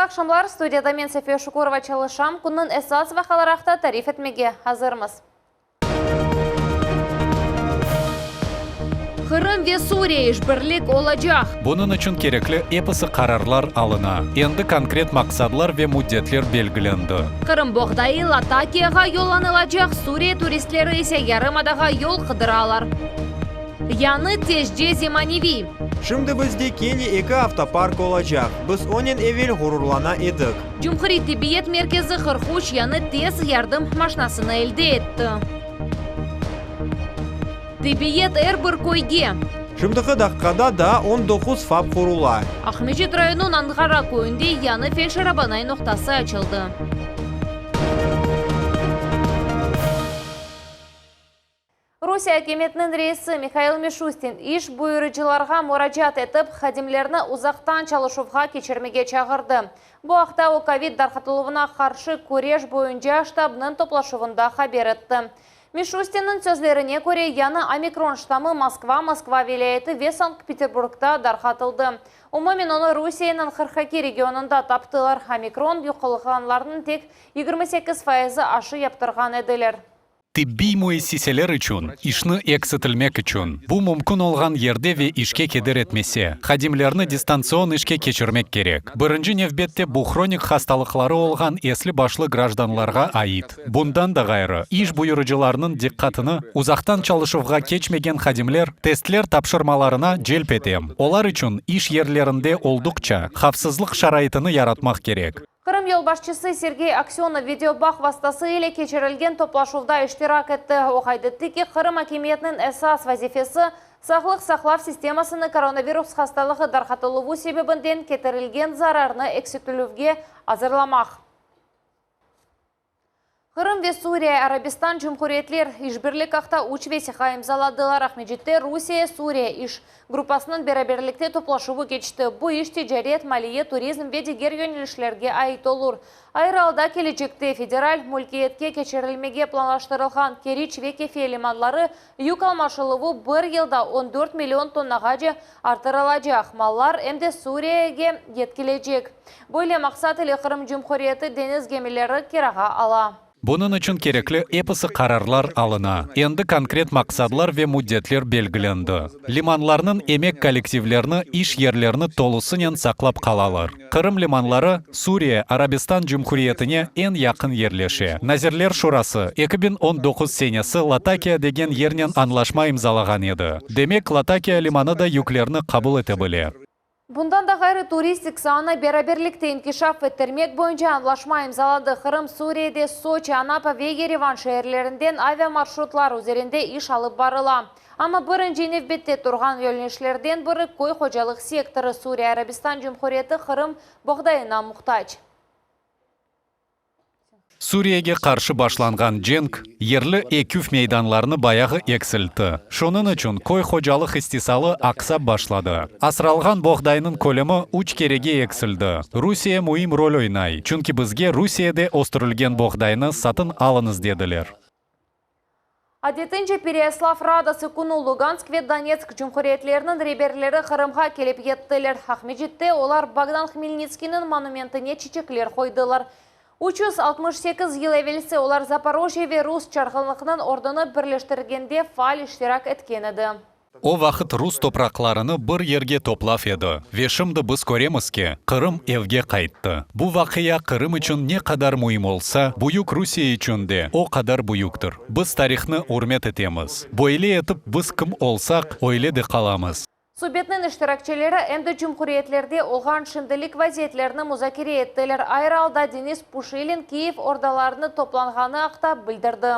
aqşamlar, studiyada men Safiye Şukurova çalışam, künniñ esas vaqiaları aqta tarif etmege azırmız. Qırım ve Suriye işbirlik olacaq. Bunıñ içün kerekli episi qararlar alına. Endi konkret maqsadlar ve müddetler belgilendi. Qırım boğdayı Latakiyağa yollanılacaq, Suriye turistleri ise yarımadağa yol qıdıralar. Yañı tezce zemaneviy. Şimdi bizde kene eki avtopark olacaq, biz onen evel ğururlana edik. Cumhuriy tibbiyet merkezi 43 yañı tez yardım maşnasını elde etti. Tibbiyet er bir köyge. Şimdiki daqqada daa 19 FAP qurula. Aqmescit rayonınıñ Anğara köyünde yañı feldşer-abanay noqtası açıldı. Rusiye akimiyetiniñ reisi Mihail Mişustin iş buyurıcılarğa muracaat etip, hadimlerni uzaqtan çalışuvğa keçirmege çağırdı. Bu aqta o kovid darqatıluvına qarşı küreş boyunca ştabnıñ toplaşuvında haber etti. Mişustinniñ sözlerine köre, yañı omikron ştamı Moskva, Moskva vilâyeti ve Sankt-Peterburgda darqatıldı. Umumen onı Rusiyeniñ 42 regionında taptılar. Omikron yuqulğanlarnıñ tek 28 fayızı aşı yaptırğan ediler. Tibbiy müessiseler içün, işni eksitilmek içün, bu mümkün olğan yerde ve işke keder etmese, hadimlerni distantsion işke keçirmek kerek. Birinci nevbette bu hronik hastalıqları olğan esli-başlı grajdanlarğa ait. Bundan da ğayrı, iş buyurıcılarnıñ diqqatını uzaqtan çalışuvğa keçmegen hadimler testler tapşırmalarına celp etem. Olar içün iş yerlerinde olduqça havfsızlıq şaraitini yaratmaq kerek. Qırım yolbaşçısı Sergey Aksönov videobağ vastası ile keçirilgen toplaşuvda iştirak etti. O qayd etti ki, Qırım akimiyetiniñ esas vazifesi, sağlıq saqlav sistemasını koronavirus hastalığı darqatıluvı sebebinden ketirilgen zararnı eksitilüvge azırlamaq. Qırım ve Suriye Arabistan Cumhuriyetler işbirlik aqta üç vesiqa imzaladılar. Aqmescitte Rusiye, Suriye iş gruppasınıñ beraberlikte toplaşuvı keçti. Bu iş ticaret, maliye, turizm ve diger yönelişlerge ait olur. Ayrı alda kelecekte federal mülkiyetke keçirilmege planlaştırılğan Keriç ve Kefe limanları yük almaşıluvı bir yılda 14 million tonnağace artırılacaq, mallar em de Suriyege yetkilecek. Böyle maqsat ile Qırım Cumhuriyeti deñiz gemileri kirağa ala. Bunıñ içün kerekli episi qararlar alına. Endi konkret maqsadlar ve müddetler belgilendi. Limanlarnıñ emek kollektivlerini iş yerlerini tolusınen saqlap qalalar. Qırım limanları Suriye Arabistan Cumhuriyetine eñ yaqın yerleşe. Nazirler Şurası 2019 senesi Latakiya degen yernen añlaşma imzalağan edi. Demek, Latakiya limanı da yüklerni qabul ete bile. Bundan da ğayrı, turistik saanı beraberlikte inkişaf ettirmek boyunca añlaşma imzaladı. Qırım Suriyede Soçi, Anapa ve Yerevan şeerlerinden aviamarşrutlar üzerinde iş alıp barıla. Amma birinci nevbette turğan yönelişlerden biri köy hocalıq sektorı, Suriye Arabistan Cumhuriyeti Qırım boğdayına muhtac. Suriyege qarşı başlanğan cenk yerli eküv meydanlarını bayağı eksiltti. Şunıñ içün köy hocalıq istisalı aqsap başladı. Asralğan boğdaynıñ kölemi üç kerege eksildi. Rusiye müim rol oynay, çünki bizge Rusiyede östürilgen boğdaynı satın alıñız dediler. Adetince Pereyaslav Radası künü Lugansk ve Donetsk cumhuriyetleriniñ reberleri Qırımğa kelip yettiler. Aqmescitte olar Bogdan Hmelnitskiyniñ monumentine çiçekler qoydılar. 368 yıl evelsi olar Zaporojye ve Rus çarhınlıqnıñ ordunı birleştirgende faal iştirak etken edi. O vaqıt rus topraqlarını bir yerge toplav edi ve şimdi biz köremiz ki, Qırım evge qayttı. Bu vaqia Qırım içün ne qadar müim olsa, büyük Rusiye içün de o qadar büyüktir. Biz tarihnı ürmet etemiz. Böyle etip biz kim olsaq, öyle de qalamız. Subetniñ iştirakçileri em de cumhuriyetlerde olğan şimdilik vaziyetlerni muzakere ettiler. Ayrı alda Denis Puşilin Kiyev ordalarını toplanğanı aqta bildirdi.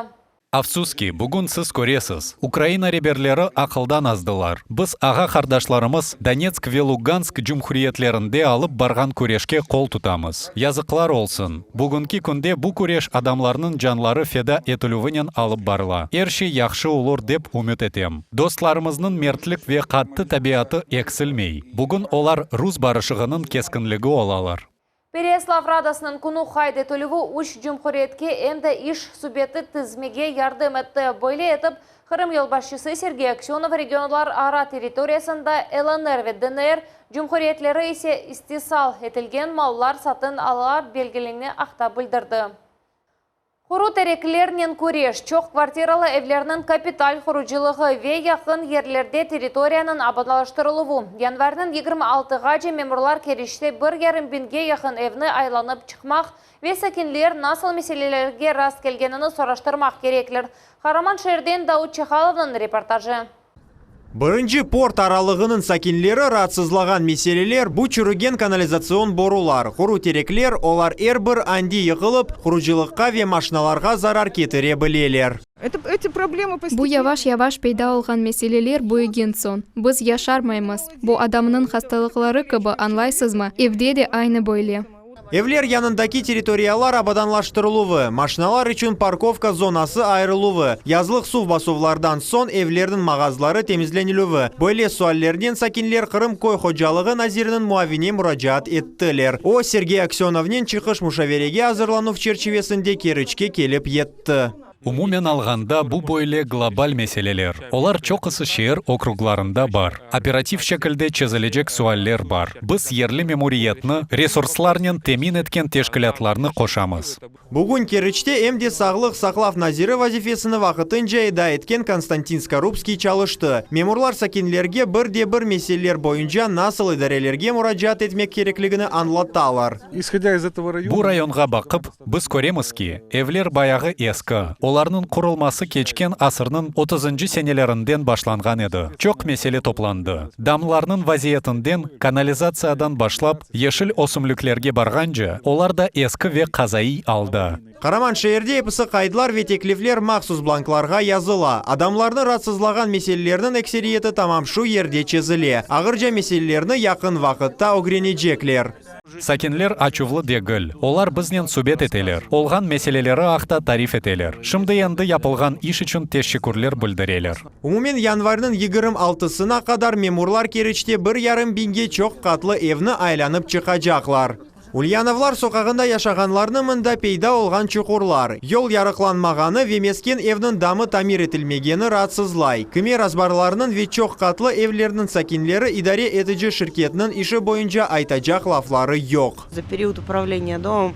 Afsus ki, bugün siz köresiz, Ukraina reberleri aqıldan azdılar. Biz ağa-qardaşlarımız Donetsk ve Lugansk cumhuriyetlerinde alıp barğan küreşke qol tutamız. Yazıqlar olsun, bugünki künde bu küreş adamlarnıñ canları feda etilüvinen alıp barıla. Er şey yahşı olur dep ümüt etem. Dostlarımıznıñ mertlik ve qattı tabiatı eksilmey. Bugün olar rus barışığınıñ keskinligi olalar. Pereyaslav Radasınıñ künü qayd etilüvi üç cumhuriyetke em de iş subeti tizmege yardım etti. Böyle etip, Qırım yolbaşçısı Sergey Aksönov regionlarara territoriyasında LNR ve DNR. Cumhuriyetleri ise istisal etilgen mallar satın ala bilgenini aqta bildirdi. Quru tereklernen küreş, çoq kvartiralı evlerniñ kapital qurucılığı ve yaqın yerlerde territoriyanıñ abadanlaştırıluvı, yanvarniñ 26-ğace memurlar Keriçte bir yarım biñge yaqın evni aylanıp çıqmaq ve sakinler nasıl meselelerge rast kelgenini soraştırmaq kerekler. Qaraman şeerden Daud Çahalovnıñ reportajı. Birinci port aralığınıñ sakinleri raatsızlağan meseleler, bu çürügen kanalizatsion borular, quru terekler, olar er bir ande yıqılıp, qurucılıqqa ve maşinalarğa zarar ketire bileler. Bu yavaş-yavaş peyda olğan meseleler büyügen soñ, biz yaşarmaymız. Bu adamnıñ hastalıqları kibi, añlaysızmı, evde de aynı böyle. Evler yanındaki territoriyalar abadanlaştırıluvı, maşinalar içün parkovka zonası ayırıluvı, yazlıq suv basuvlardan soñ evlerniñ mağazları temizlenilüvi, böyle suallernen sakinler Qırım köy hocalığı naziriniñ muavine muracaat ettiler. O, Sergey Aksönovnen çıqış muşaverege azırlanuv çerçivesinde Keriçke kelip yetti. Umumen alğanda, bu böyle global meseleler, olar çoqusı şeer okruglarında bar. Operativ şekilde çezilecek sualler bar. Biz yerli memuriyetni, resurslarnen temin etken teşkilâtlarnı qoşamız. Bugün Keriçte em de sağlıq saqlav naziri vazifesini vaqtınca eda etken Konstantin Skorupskiy çalıştı. Memurlar sakinlerge bir de bir meseleler boyunca nasıl idarelerge muracaat etmek kerekligini añlatalar. Bu rayonğa baqıp, biz köremiz ki, evler bayağı eski, olarnıñ qurulması keçken asırnıñ otuzıncı senelerinden başlanğan edi. Çoq mesele toplandı, damlarnıñ vaziyetinden, kanalizatsiyadan başlap, yeşil ösümliklerge barğance, olar da eski ve qazaiy alda. Qaraman şeerde episi qaydlar ve teklifler mahsus blanklarğa yazıla. Adamlarnı raatsızlağan meselelerniñ ekseriyeti tamam şu yerde çezile. Ağırca meselelerni yaqın vaqıtta ögrenecekler. Sakinler açuvlı degil, olar biznen subet eteler, olğan meseleleri aqta tarif eteler. Şimdi endi yapılğan iş içün teşekkürler bildireler. Umumen yanvarniñ 26-sına qadar memurlar Keriçte bir yarım biñge çoq qatlı evni aylanıp çıqacaqlar. Ulyanovlar soqağında yaşağanlarnı mında peyda olğan çuqurlar, yol yarıqlanmağanı ve mesken evniñ damı tamir etilmegeni raatsızlay. Kimer azbarlarnıñ ve çoq qatlı evlerniñ sakinleri idare etici şirketniñ işi boyunca aytacaq lafları yoq. За период управления домом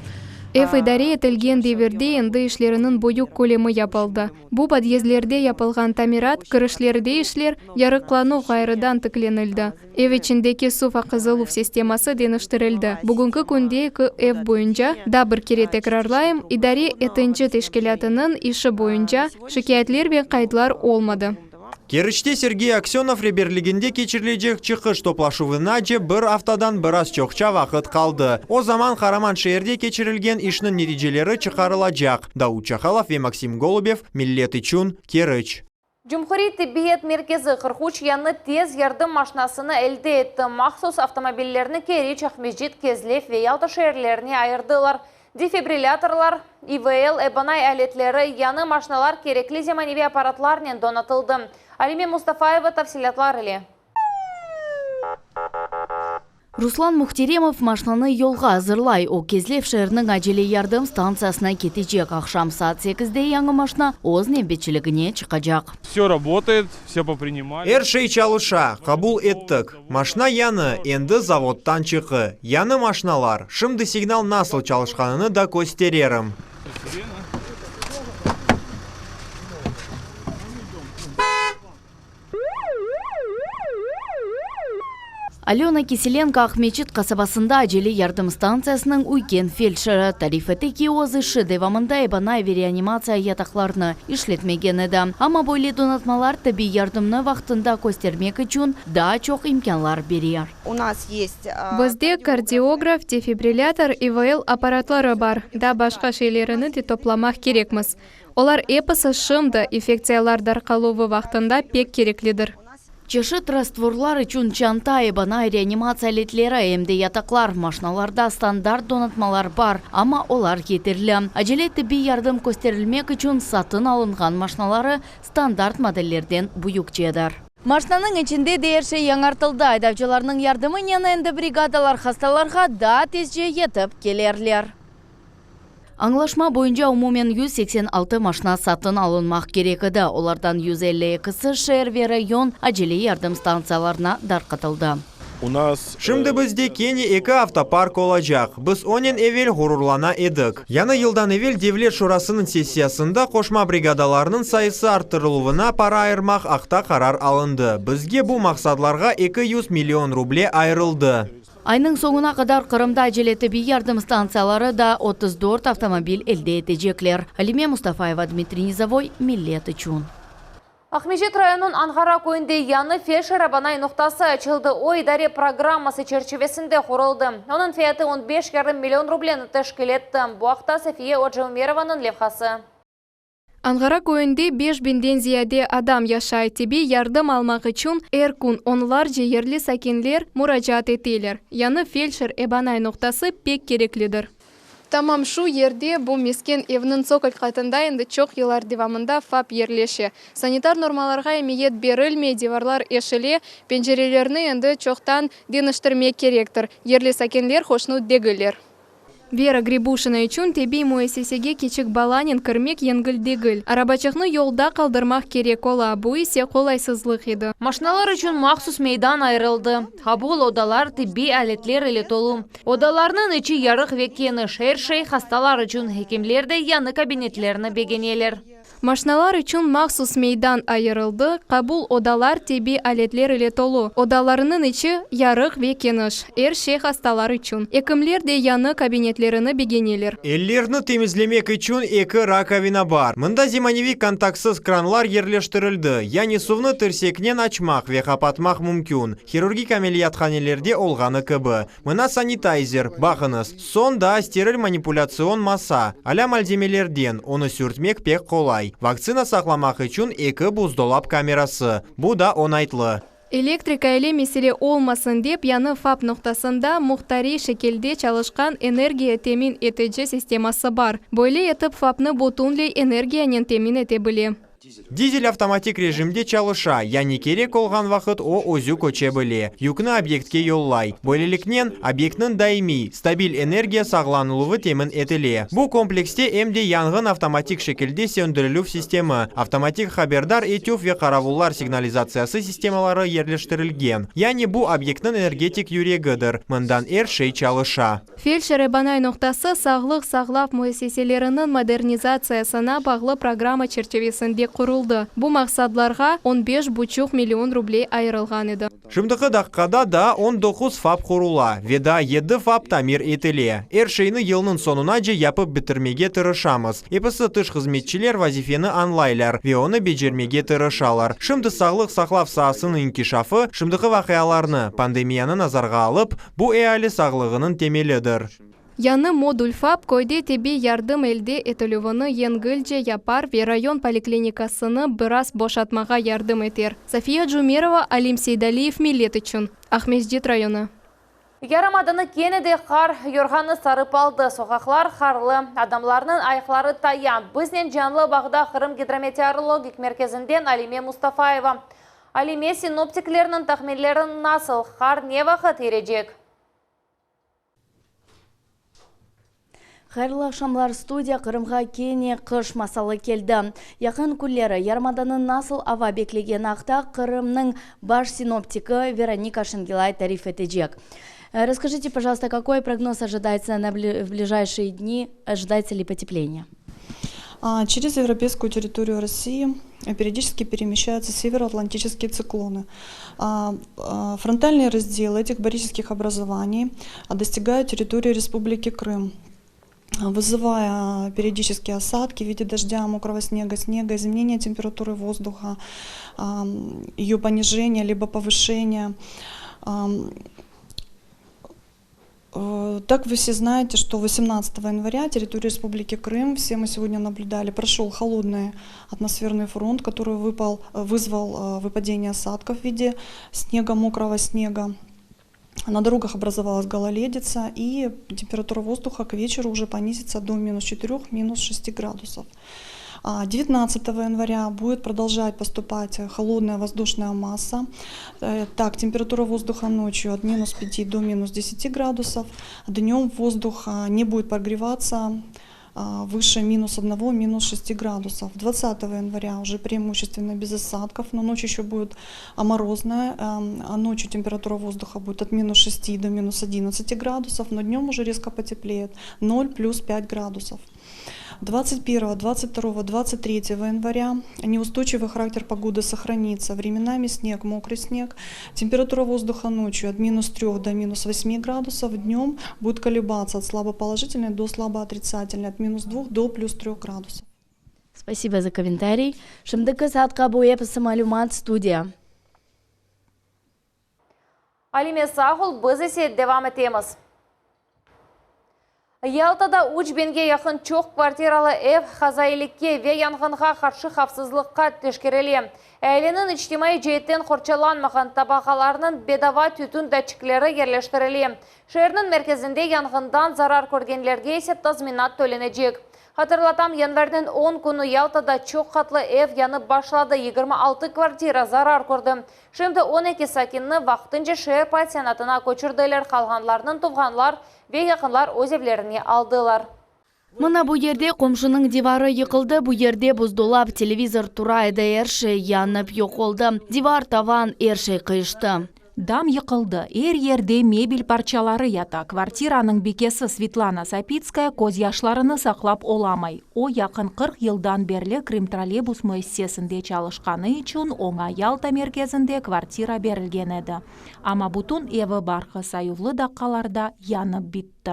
Ev idare etilgen devirde endi işleriniñ büyük kölemi yapıldı. Bu podyezdlerde yapılğan tamirat, kirişlerde işler, yarıqlanuv ğayrıdan tiklenildi. Ev içindeki suv aqızıluv sisteması deñiştirildi. Bugünki künde eki ev boyunca, daa bir kere tekrarlayım, idare etinci teşkilâtınıñ işi boyunca şikâyetler ve qaydlar olmadı. Keriçte Sergey Aksönov reberliginde keçirilecek çıqış toplaşuvınace bir aftadan biraz çoqça vaqıt qaldı. O zaman qaraman şeerde keçirilgen işniñ neticeleri çıqarılacaq. Daud Çahalov ve Maksim Golubev, Millet içün, Keriç. Cumhuriy tibbiyet merkezi 43 yañı tez yardım maşinasını elde etti. Mahsus avtomobillerni Keriç, Aqmescit, Kezlev ve Yalta şeerlerine ayırdılar. Defibrillâtorlar, İVL, ebanay aletleri, yañı maşinalar kerekli zemaneviy apparatlarnen donatıldı. Alime Mustafayeva tafsilâtlar ile. Ruslan Mühteremov maşinanı yolğa azırlay. O, Kezlev şeeriniñ acele yardım stantsiyasına ketecek. Aqşam saat sekizde yañı maşina öz nevbetçiligine çıqacaq. Vse rabotaet, vse poprinimali. Er şey çalışa, qabul ettik. Maşina yañı, endi zavodtan çıqı. Yañı maşinalar. Şimdi signal nasıl çalışqanını da köstererim. Alöna Kisilenko Aqmeçit qasabasında acele yardım stantsiyasınıñ üyken feldşeri. Tarif ete ki, öz işi devamında ebanay ve reanimatsiya yataqlarını işletmegen edi. Amma böyle donatmalar tibbiy yardımnı vaqtında köstermek içün daa çoq imkânlar bere. Bizde kardiograf, defibrillâtor, İVL apparatları bar, daa başqa şeylerini de toplamaq kerekmiz. Olar episi şimdi, infektsiyalar darqaluvı vaqtında pek kereklidir. Çeşit rastvorlar içün çanta, ebanay, reanimatsiya aletleri, em de yataqlar, maşinalarda standart donatmalar bar, amma olar yeterli. Acele tibbiy yardım kösterilmek içün satın alınğan maşinaları standart modellerden büyükçedir. Maşinanıñ içinde de er şey yañartıldı, aydavcılarnıñ yardımınen endi brigadalar hastalarğa daa tezce yetip kelerler. Añlaşma boyunca umumen 186 maşina satın alınmaq kerek edi, olardan 152-si şeer ve rayon acele yardım stantsiyalarına darqatıldı. Şimdi bizde kene eki avtopark olacaq. Biz onen evel ğururlana edik. Yañı yıldan evel Devlet şurasınıñ sessiyasında qoşma brigadalarnıñ sayısı arttırıluvına para ayırmaq aqta qarar alındı. Bizge bu maqsadlarğa 200 million ruble ayırıldı. Aynıñ soñuna qadar Qırımda acele tibbiy yardım stantsiyaları da 34 avtomobil elde etecekler. Alime Mustafayeva, Dmitriy Nizovoy, Millet içün. Aqmescit rayonınıñ Anğara köyünde yañı feldşer-ebanay noqtası açıldı. O, idare programması çerçivesinde quruldı. Onıñ fiyatı on beş yarım million rubleni teşkil etti. Bu aqta Safiye Ocaömerovanıñ levhası. Anğara köyünde beş biñden ziyade adam yaşay. Tibbiy yardım almaq içün er kün onlarca yerli sakinler muracaat eteler. Yañı feldşer-ebanay noqtası pek kereklidir. Tamam şu yerde, bu mesken evniñ tsokol qatında endi çoq yıllar devamında FAP yerleşe. Sanitar normalarğa emiyet berilmey, divarlar eşile, pencerelerni endi çoqtan deñiştirmek kerektir. Yerli sakinler hoşnut degiller. Vera Gribuşina içün tibbiy müessisege kiçik balanen kirmek yengil degil. Arabaçıqnı yolda qaldırmaq kerek ola, bu ise qolaysızlıq edi. Maşinalar içün mahsus meydan ayırıldı. Qabul odalar tibbiy aletler ile tolu. Odalarnıñ içi yarıq ve keniş, er şey hastalar içün, ekimler de yañı kabinetlerni begeneler. Maşinalar içün mahsus meydan ayırıldı, qabul odalar tibbiy aletler ile tolu. Odalarınıñ içi yarıq ve keniş, er şey hastalar içün. Ekimler de yañı kabinetlerini begeneler. Ellerni temizlemek içün eki rakovina bar. Mında zemaneviy kontaktsız kranlar yerleştirildi, yani suvnı tirseknen açmaq ve qapatmaq mümkün, hirurgik ameliyathanelerde olğanı kibi. Mına sanitayzer, baqıñız, soñ daa steril manipulâtsion masa, alâ malzemelerden, onı sürtmek pek qolay. Vaktsina saqlamaq içün eki buzdolap kamerası, bu da oñaytlı. Elektrika ile mesele olmasın dep, yañı FAP noqtasında muhtariy şekilde çalışqan energiya temin etici sisteması bar. Böyle etip FAPnı bütünley energiyanen temin ete bile. Dizel avtomatik rejimde çalışa, yani kerek olğan vaqıt o özü köçe bile, yükni obyektke yollay. Böyleliknen, obyektniñ daimiy, stabil energiya sağlanıluvı temin etile. Bu komplekste em de yanğın avtomatik şekilde söndürilüv sistemi, avtomatik haberdar etüv ve qaravullar signalizatsiyası sistemaları yerleştirilgen. Yani bu obyektniñ energetik yüregidir, mından er şey çalışa. Feldşer-ebanay noqtası sağlıq saqlav müessiseleriniñ modernizatsiyasına bağlı programma çerçivesinde quruldı. Bu maqsadlarğa on beş buçuq million ruble ayırılğan edi. Şimdiki daqqada daa 19 FAP qurula ve daa yedi FAP tamir etile. Er şeyni yılnıñ soñunace yapıp bitirmege tırışamız. Episi tış hızmetçiler vazifeni añlaylar ve onı becermege tırışalar. Şimdi sağlıq saqlav saasınıñ inkişafı, şimdiki vaqialarnı, pandemiyanı nazarğa alıp, bu eali sağlığınıñ temelidir. Yañı modul FAP köyde tibbiy yardım elde etilüvini yengilce yapar ve rayon poliklinikasını biraz boşatmağa yardım eter. Safiye Cumerova, Alim Seydaliyev, Millet içün, Aqmescit rayonı. Yarımadanı kene de qar yorğanı sarıp aldı. Soqaqlar qarlı, adamlarnıñ ayaqları taya. Biznen canlı bağda Qırım gidrometeorologik merkezinden Alime Mustafayeva. Alime, sinoptiklerniñ tahminleri nasıl, qar ne vaqıt irecek? Hayırlı aqşamlar, studiya. Qırımğa kene qış masalı keldi. Yaqın künleri yarımadanı nasıl ava beklegeni aqta Qırımnıñ baş sinoptiki Veronika Şengilay tarif etecek. Расскажите, пожалуйста, какой прогноз ожидается на в ближайшие дни, ожидается ли потепление? Через европейскую территорию России периодически перемещаются североатлантические циклоны. Фронтальные разделы этих барических образований достигают территории Республики Крым, вызывая периодические осадки в виде дождя, мокрого снега, снега, изменения температуры воздуха, ее понижение либо повышение. Так вы все знаете, что 18 января территорию Республики Крым, все мы сегодня наблюдали, прошел холодный атмосферный фронт, который выпал, вызвал выпадение осадков в виде снега, мокрого снега. На дорогах образовалась гололедица, и температура воздуха к вечеру уже понизится до минус 4, минус 6 градусов. 19 января будет продолжать поступать холодная воздушная масса. Так, температура воздуха ночью от минус 5 до минус 10 градусов. Днем воздух не будет прогреваться. выше минус 1, минус 6 градусов. 20 января уже преимущественно без осадков, но ночь еще будет морозная. А ночью температура воздуха будет от минус 6 до минус 11 градусов, но днем уже резко потеплеет 0 плюс 5 градусов. 21, 22, 23 января неустойчивый характер погоды сохранится. Временами снег, мокрый снег. Температура воздуха ночью от минус 3 до минус 8 градусов. Днем будет колебаться от слабо положительной до слабо отрицательной, от минус 2 до плюс 3 градусов. Спасибо за комментарий. Şimdiki saatqa bu episi malümat studiya. Alime sağ ol, biz ise devam etemiz. Yaltada 3000ge yaqın çoq kvartiralı ev qazailikke ve yanğınğa qarşı havfsızlıqqa teşkerile. Ealiniñ içtimaiy ceetten qorçalanmağan tabaqalarınıñ bedava tütün datçikleri yerleştirile. Şeerniñ merkezinde yanğından zarar körgenlerge ise tazminat tölenecek. Hatırlatam, yanvarniñ 10 künü Yaltada çoq qatlı ev yanıp başladı, 26 kvartira zarar kördi. Şimdi 12 sakinni vaqtınca şeer pansionatına köçürdiler, qalğanlarnıñ tuvğanlar ve yaqınlar öz evlerine aldılar. Mına bu yerde qomşunıñ divarı yıqıldı, bu yerde buzdolap, televizor tura edi, er şey yanıp yoq oldı. Divar, tavan, er şey qıyıştı. Dam yıqıldı, er yerde mebel parçaları yata. Kvartiranıñ bikesi Svetlana Sapitskaya közyaşlarını saqlap olamay. O, yaqın 40 yıldan berli Krımtrolleybus müessisesinde çalışqanı içün oña Yalta merkezinde kvartira berilgen edi. Amma bütün evi-barqı sayuvlı daqqalarda yanıp bitti.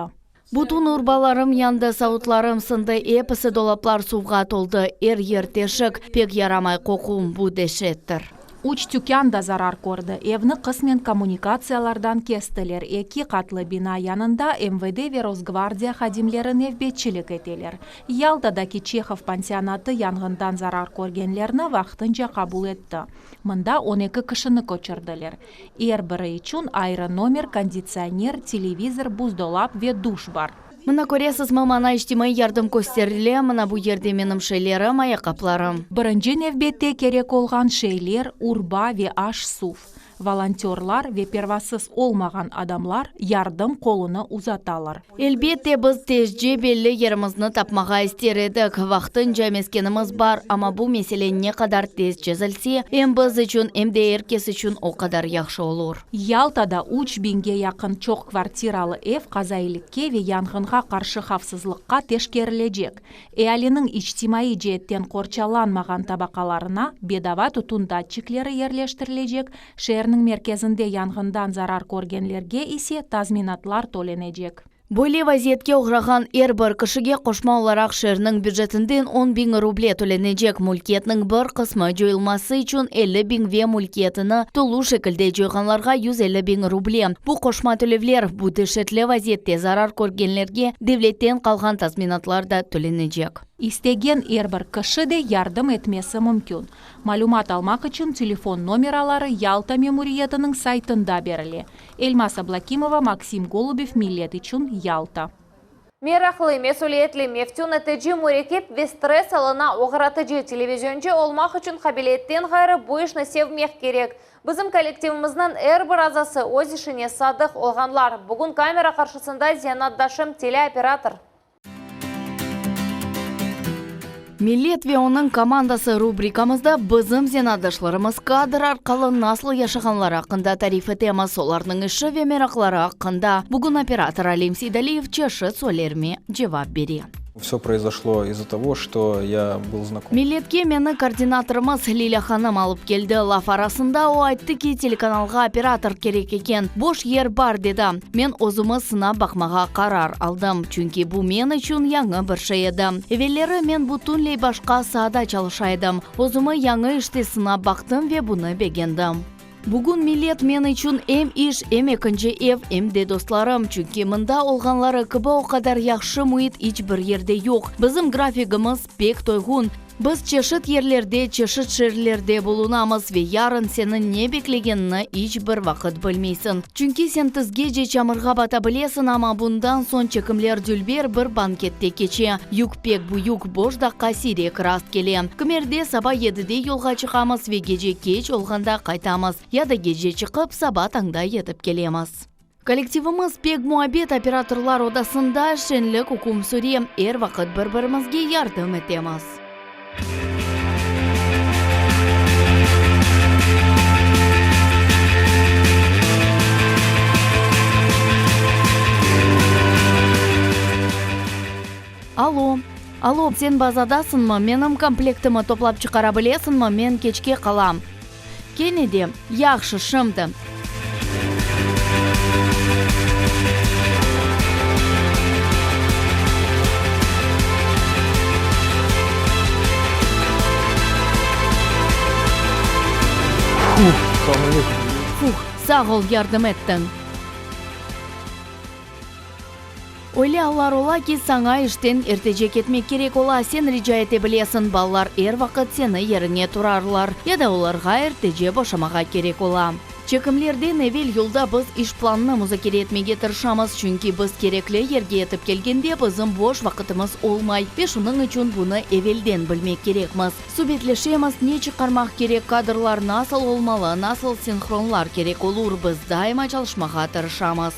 Bütün urbalarım yandı, savutlarım sındı, episi dolaplar suvğa toldı, er yer teşik, pek yaramay qoqu, bu deşettir. Üç tükân da zarar kördi. Evni qısmen kommunikatsiyalardan kestiler. Eki qatlı bina yanında MVD ve Rosgvardiya hadimleri nevbetçilik eteler. Yaltadaki Çehov pansionatı yanğından zarar körgenlerni vaqtınca qabul etti. Mında 12 kişini köçürdiler. Er biri içün ayrı nomer, konditsioner, televizor, buzdolap ve duş bar. Mına köresizmi, maña içtimaiy yardım kösterile, mına bu yerde menim şeylerim, ayaqqaplarım. Birinci nevbette kerek olğan şeyler urba ve aş-suv. Volontörlar ve pervasız olmağan adamlar yardım qolunı uzatalar. Elbette, biz tezce belli yerimizni tapmağa ister edik. Vaqtınca meskenimiz bar, amma bu mesele ne qadar tez çezilse, em biz içün, em de er kes içün o qadar yahşı olur. Yaltada 3000ge yaqın çoq kvartiralı ev qazailikke ve yanğınğa qarşı havfsızlıqqa teşkerilecek. Ealiniñ içtimaiy ceetten qorçalanmağan tabaqalarına bedava tütün datçikleri yerleştirilecek, şeerniñ merkezinde yanğından zarar körgenlerge ise tazminatlar tölenecek. Böyle vaziyetke oğrağan er bir kişige qoşma olaraq şeerniñ bücetinden 10 biñ ruble tölenecek, mülkiyetniñ bir qısmı coyulması içün 50 biñ ve mülkiyetini tolu şekilde coyğanlarğa 150 biñ ruble. Bu qoşma tölevler, bu deşetli vaziyette zarar körgenlerge devletten qalğan tazminatlar da tölenecek. İstegen er bir kişi de yardım etmesi mümkün. Malümat almaq içün telefon nomeraları Yalta memuriyetiniñ saytında berile. Elmaz Ablakimova, Maksim Golubev, Millet içün Yalta. Meraqlı, mesüliyetli, meftün etici, mürekkep ve stress alına oğratıcı televizioncı olmaq içün qabiliyetten ğayrı bu işni sevmek kerek. Bizim kollektivimizniñ er bir azası öz işine sadıq olğanlar. Bugün kamera qarşısında zenaatdaşım teleoperator. Millet ve onıñ komandası rubrikamızda bizim zenaatdaşlarımız kadr arqalı nasıl yaşağanları aqqında tarif etemiz, olarnıñ işi ve meraqları aqqında. Bugün operator Alim Seydaliyev çeşit suallerime cevap bere. Все произошло из-за того, что я был знаком. Milletke meni koordinatorımız Lilâ hanım alıp keldi. Laf arasında o ayttı ki, telekanalğa operator kerek eken, boş yer bar dedi. Men özümi sınap baqmağa qarar aldım, çünki bu men içün yañı bir şey edi. Evelleri men bütünley başqa saada çalışa edim. Özümi yañı işte sınap baqtım ve bunı begendim. Bugün Millet men içün em iş, em ekinci ev, em de dostlarım, çünki mında olğanları kibi o qadar yahşı müit iç bir yerde yoq. Bizim grafigimiz pek toyğun. Biz çeşit yerlerde, çeşit şeerlerde bulunamız ve yarın seni ne beklegenini iç bir vaqıt bilmeysiñ. Çünki sen tizgece çamurğa bata bilesiñ, amma bundan soñ çekimler dülber bir bankette keçe. Yük pek büyük, boş daqqa siyrek rast kele. Kimerde saba yedide yolğa çıqamız ve gece keç olğanda qaytamız, ya da gece çıqıp, saba tañda yetip kelemiz. Kollektivimiz pek muabbet, operatorlar odasında şeñlik üküm süre, er vaqıt bir-birimizge yardım etemiz. Alo, alo, sen bazadasıñmı? Menim komplektimi toplap çıqara bilesiñmi? Men keçke qalam. Kene de, yahşı, şimdi. Fuh, sağ ol, yardım ettiñ. Öyle allar ola ki, saña işten ertece ketmek kerek ola, sen rica ete bilesiñ, balalar er vaqıt seni yeriñe turarlar, ya da olarğa ertece boşamağa kerek ola. Çekimlerden evel yolda biz iş planını muzakere etmege tırışamız, çünki biz kerekli yerge yetip kelgende bizim boş vaqıtımız olmay ve şunıñ içün bunı evelden bilmek kerekmiz. Subetleşemiz, ne çıqarmaq kerek, kadrlar nasıl olmalı, nasıl sinhronlar kerek olur, biz daima çalışmağa tırışamız.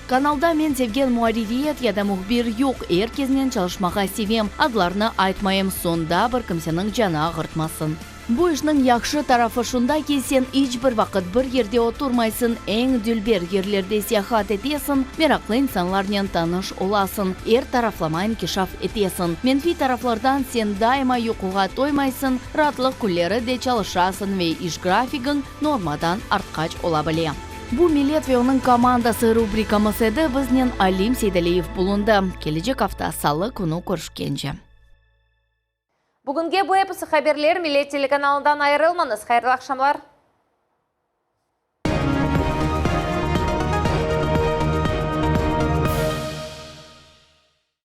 Kanalda men sevgen muarririyet ya da mühbir yoq, er kesnen çalışmağa sevem, adlarnı aytmayım, soñda bir kimseniñ canı ağırtmasın. Bu işniñ yahşı tarafı şunda ki, sen iç bir vaqıt bir yerde oturmaysıñ, eñ dülber yerlerde seyahat etesiñ, meraqlı insanlarnen tanış olasıñ, er taraflama inkişaf etesiñ. Menfiy taraflardan, sen daima yuquğa toymaysıñ, raatlıq künleri de çalışasıñ ve iş grafigiñ normadan artqaç ola bile. Bu Millet ve onıñ komandası rubrikamız edi, biznen Alim Seydaliyev bulundı. Kelecek afta salı künü körüşkence. Bugünge bu episi haberler, Millet telekanalından ayırılmañız, hayırlı aqşamlar.